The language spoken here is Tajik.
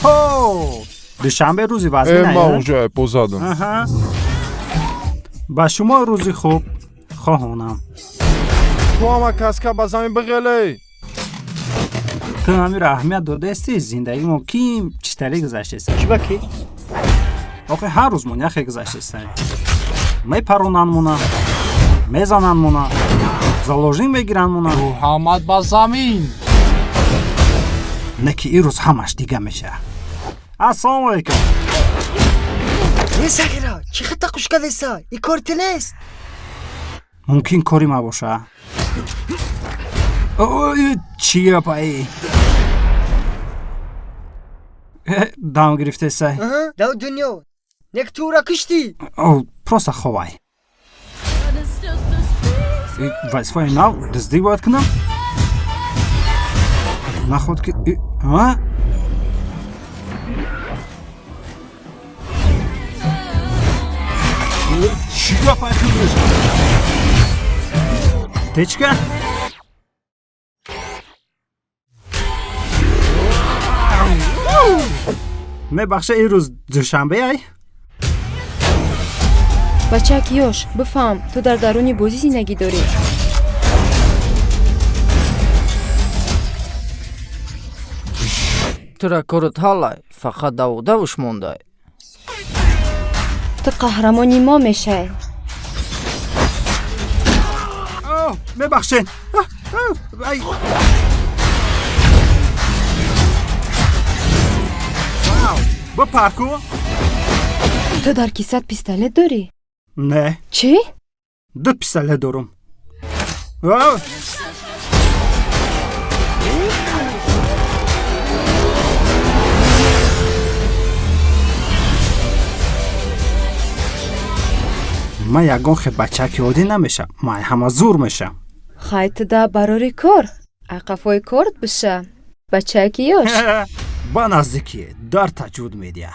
Хо душанбе рӯзи вазмин. Э, ман уже позадам. Ба шумо рӯзи хуб хоҳонам. Ту ҳама каска ба замин биғеле. Ту ҳамиро аҳамият додаисти, зиндагимо ким читаре гузаштеста? Чӣ ба ки? Охи ҳар рӯз мон яхе гузаштеста. Мепаронандмона, мезанандмона, заложник мегирандмона. Ту ҳамат ба замин. Не ки ин рӯз ҳамаш дига мешавад. Ассалому алайкум. Не, сағира, чӣ хата қуш кардеса? И кори ту нест. Мумкин кори ма боша. Ой, чӣ гапаи? Дам гирифтесай. Аҳа, дав дунё нек ту ӯра куштӣ. О, просто ховай. Вазифаи нав, дуздӣ бояд кунам? Наход ки а? Чӣ гапай хизиш? Течка? Мебахша, ин рӯз душанбе ай? Бачак ёш, бифаҳм, ту дар даруни бозӣ зиндагӣ дорӣ. Тура корот ҳаллай, фақат давудавуш мондай. Ту қаҳрамони мо мешавӣ. О, мебахшед. Ай. Вау, бипарку. Ту дар кисат пистолет дорӣ? Не. Чӣ? Ду пистолет дорум. Вау. Ман ягон хел бачаки оддӣ намешам, ман ҳама зур мешам. Хай, ту да барори кор, айқафои корт биша, бачаки ёш. Ба наздикӣ дар таҷуд медиҳа.